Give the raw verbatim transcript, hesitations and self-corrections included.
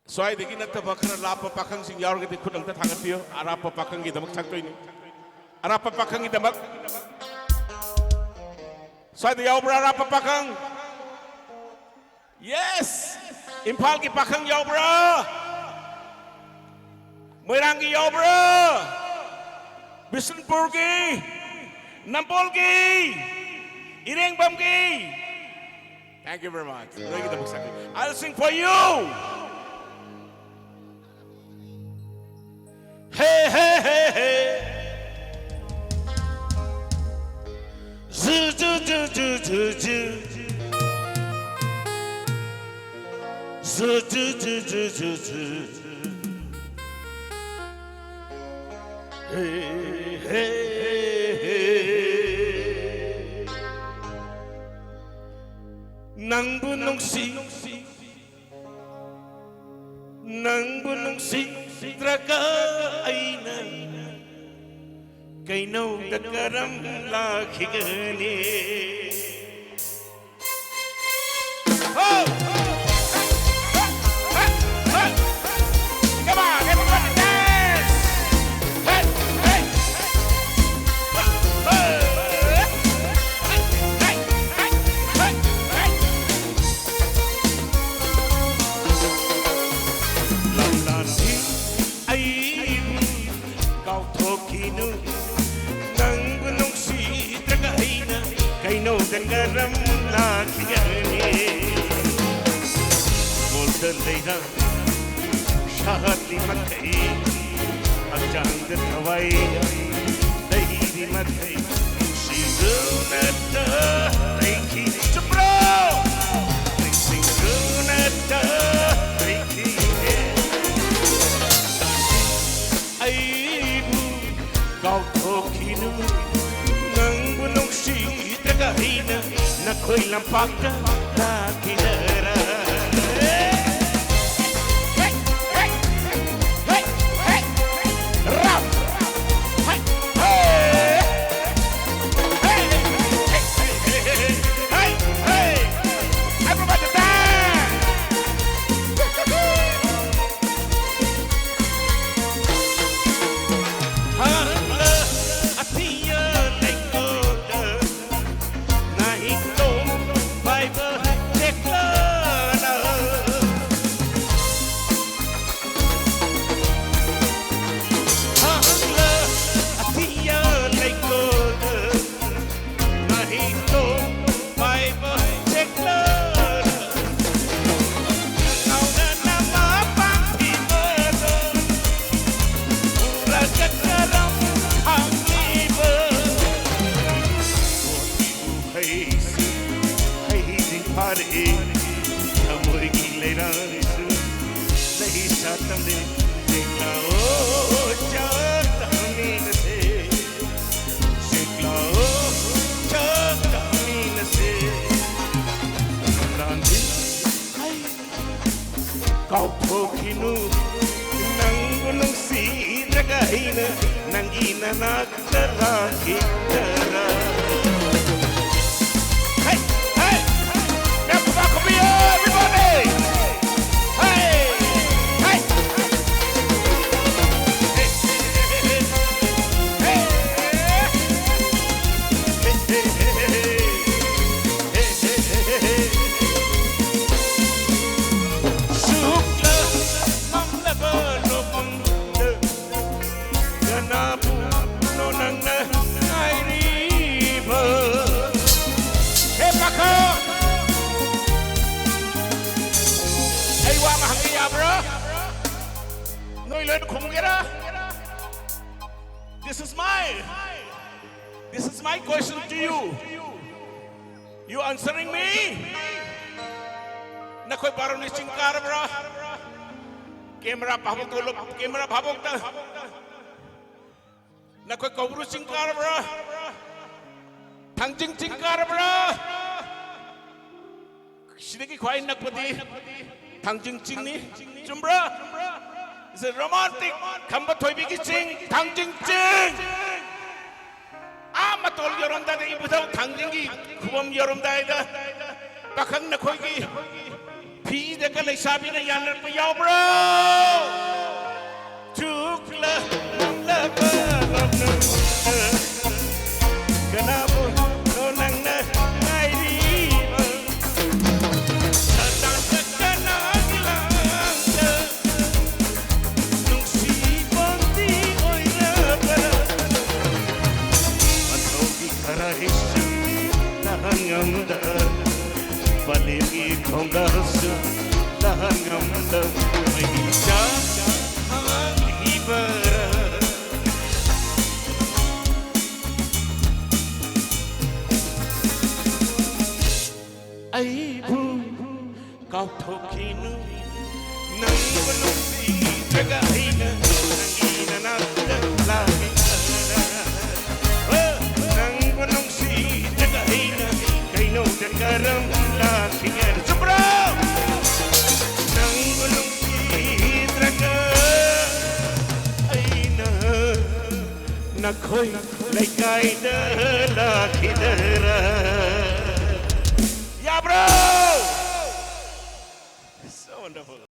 ꯁ꯭ꯋꯥꯏꯗꯒꯤ ꯅꯠꯇꯕ ꯈꯔ ꯂꯥꯞꯄ ꯄꯥꯈꯪꯁꯤꯡ ꯌꯥꯎꯔꯒꯗꯤ ꯈꯨꯠ ꯑꯝꯇ ꯊꯥꯡꯒꯠꯄꯤꯌꯨ꯫ ꯑꯔꯥꯞꯄ ꯄꯥꯈꯪꯒꯤꯗꯃꯛ ꯁꯛꯇꯣꯏꯅꯤ꯫ ꯑꯔꯥꯞꯄ ꯄꯥꯈꯪꯒꯤꯗꯃꯛ꯫ ꯁ꯭ꯋꯥꯏꯗ ꯌꯥꯎꯕ꯭ꯔꯥ ꯑꯔꯥꯞꯄ ꯄꯥꯈꯪ? Yes! ꯏꯝꯐꯥꯜꯒꯤ ꯄꯥꯈꯪ ꯌꯥꯎꯕ꯭ꯔꯥ? ꯃꯣꯏꯔꯥꯡꯒꯤ ꯌꯥꯎꯕ꯭ꯔꯥ? ꯕꯤꯁꯅꯨꯄꯨꯔꯒꯤ, ꯅꯝꯕꯣꯜꯒꯤ, ꯏꯔꯦꯡꯕꯝꯒꯤ? Thank you very much. ꯅꯣꯏꯒꯤꯗꯃꯛ ꯁꯛꯀꯦ꯫ I'll sing for you. Hey, hey, hey, hey. Zu, zu, zu, zu, zu, zu. Zu, zu, zu, zu, zu, zu. Hey, hey, hey, hey. ꯅꯪꯕꯨ ꯅꯨꯡꯁꯤ, ꯅꯪꯕꯨ ꯅꯨꯡꯁꯤꯗ꯭ꯔꯒ ꯑꯩꯅ ꯀꯩꯅꯧꯗ ꯀꯔꯝ ꯂꯥꯛꯈꯤꯒꯅꯤ? Ho! Come on, everybody dance! Hey, hey! ꯂꯝꯂꯥꯟꯕꯤ ꯑꯩꯕꯨ ꯀꯥꯎꯊꯣꯛꯈꯤꯅꯨ, ꯅꯪꯕꯨ ꯅꯨꯡꯁꯤꯗ꯭ꯔꯒ ꯑꯩꯅ ꯀꯩꯅꯧꯗ ꯀꯔꯝ ꯂꯥꯛꯈꯤꯒꯅꯤ? ꯃꯣꯜꯗ ꯂꯩꯔꯥꯡ ꯁꯥꯍꯜꯂꯤ ꯃꯈꯩ, ꯍꯛꯆꯥꯡꯗ ꯊꯋꯥꯏ ꯂꯩꯔꯤ ꯃꯈꯩ, ꯅꯨꯡꯁꯤꯗꯨꯅꯇ ꯂꯩꯈꯤ꯫ ꯆꯨꯝꯕ꯭ꯔꯣ? ꯅꯤꯡꯁꯤꯡꯗꯨꯅꯇ ꯂꯩꯈꯤꯅꯦ꯫ ꯑꯩꯕꯨ ꯀꯥꯎꯊꯣꯛꯈꯤꯅꯨ, ꯅꯪꯕꯨ ꯅꯨꯡꯁꯤꯗ꯭ꯔꯒ ꯑꯩꯅ ꯅꯈꯣꯏ ꯂꯝꯄꯥꯛꯇ ꯂꯥꯛꯈꯤꯗꯔ? Everybody dance! ꯀꯥꯎꯊꯣꯛꯈꯤꯅꯨ, ꯅꯪꯕꯨ ꯅꯨꯡꯁꯤꯗ꯭ꯔꯒ ꯑꯩꯅ ꯅꯪꯒꯤ ꯅꯅꯥꯛꯇ ꯂꯥꯛꯈꯤꯗꯔꯥ? Hey, hey, hey. ꯃꯌꯥꯝ ꯈꯨꯕꯥꯛ ꯈꯨꯕꯤꯌꯣ, everybody. Hey, hey. Hey, hey, hey, hey. ꯁꯨꯛꯂ ꯃꯝꯂꯕ ꯅꯣꯡꯃꯪꯗ ꯀꯅꯥꯕꯨꯅꯣ ꯅꯪꯅ ꯉꯥꯏꯔꯤꯕ? ꯍꯦ ꯄꯥꯈꯪ! ꯑꯩ ꯋꯥ ꯑꯃ ꯍꯪꯒꯦ ꯌꯥꯕ꯭ꯔꯥ? ꯅꯣꯏ ꯂꯣꯏꯅ ꯈꯨꯝꯒꯦꯔꯥ? This is my, this is my question to you. You answering me? ꯅꯈꯣꯏ ꯕꯥꯔꯨꯅꯤ ꯆꯤꯡ ꯀꯥꯔꯕ꯭ꯔꯥ? Camera ꯚꯥꯕꯣꯛꯇ ꯎꯠꯂꯣ, camera ꯚꯥꯕꯣꯛꯇ꯫ ꯅꯈꯣꯏ ꯀꯧꯕ꯭ꯔꯨ ꯆꯤꯡ ꯀꯥꯔꯕ꯭ꯔꯥ? ꯊꯥꯡꯖꯤꯡ ꯆꯤꯡ ꯀꯥꯔꯕ꯭ꯔꯥ? ꯁꯤꯗꯒꯤ ꯈ꯭ꯋꯥꯏ ꯅꯛꯄꯗꯤ ꯊꯥꯡꯖꯤꯡ ꯆꯤꯡꯅꯤ꯫ ꯆꯨꯝꯕ꯭ꯔꯥ? It's a romantic. ꯈꯝꯕ ꯊꯣꯏꯕꯤꯒꯤ ꯆꯤꯡ, ꯊꯥꯡꯖꯤꯡ ꯆꯤꯡ꯫ ꯑꯥ ꯃꯇꯣꯜ ꯌꯧꯔꯝꯗꯥꯏꯗ, ꯏꯕꯨꯙꯧ ꯊꯥꯡꯖꯤꯡꯒꯤ ꯈꯨꯕꯝ ꯌꯧꯔꯝꯗꯥꯏꯗ, ꯄꯥꯈꯪ ꯅꯈꯣꯏꯒꯤ ꯐꯤꯗꯒ ꯂꯩꯁꯥꯕꯤꯅ ꯌꯥꯟꯅꯔꯛꯄ ꯌꯥꯎꯕ꯭ꯔꯣ? ꯆꯨꯛꯂ ꯃꯝꯂꯕ ꯃꯝꯅꯨꯡꯗ ꯀꯅꯥꯕꯨꯅꯣ ꯅꯪꯅ ꯉꯥꯏꯔꯤꯕ? ꯁꯗꯥ ꯁꯀꯅꯥꯒꯤ ꯂꯥꯡꯗ ꯅꯨꯡꯁꯤꯕꯝꯗꯤ ꯑꯣꯏꯔꯕ꯭ꯔꯥ? ꯃꯇꯧꯒꯤ ꯈꯔ ꯍꯩꯁꯨ ꯂꯥꯛꯍꯟ ꯉꯝꯗ, ꯄꯂꯦꯝꯒꯤ ꯈꯣꯡꯒꯥꯜꯁꯨ ꯂꯥꯛꯍꯟ ꯉꯝꯗ, ꯃꯩ ꯆꯥꯛ ꯍꯥꯡꯂꯤꯕꯔꯥ? ꯑꯩꯕꯨ ꯀꯥꯎꯊꯣꯛꯈꯤꯅꯨ, ꯅꯪꯕꯨ ꯅꯨꯡꯁꯤꯗ꯭ꯔꯒ ꯑꯩꯅ ꯅꯪꯒꯤ ꯅꯅꯥꯛꯇ ꯂꯥꯛꯈꯤꯒꯗ꯭ꯔꯥ? ꯑꯣ, ꯅꯪꯕꯨ ꯅꯨꯡꯁꯤꯗ꯭ꯔꯒ ꯑꯩꯅ ꯀꯩꯅꯧꯗ ꯀꯔꯝ ꯂꯥꯛꯈꯤꯒꯦ? ꯆꯨꯝꯕ꯭ꯔꯣ? ꯅꯪꯕꯨ ꯅꯨꯡꯁꯤ ꯑꯩꯈꯣꯏ ꯂꯩꯀꯥꯏꯗ ꯂꯥꯛꯈꯤꯗꯔ? ꯌꯥꯕ꯭ꯔꯣ? So wonderful.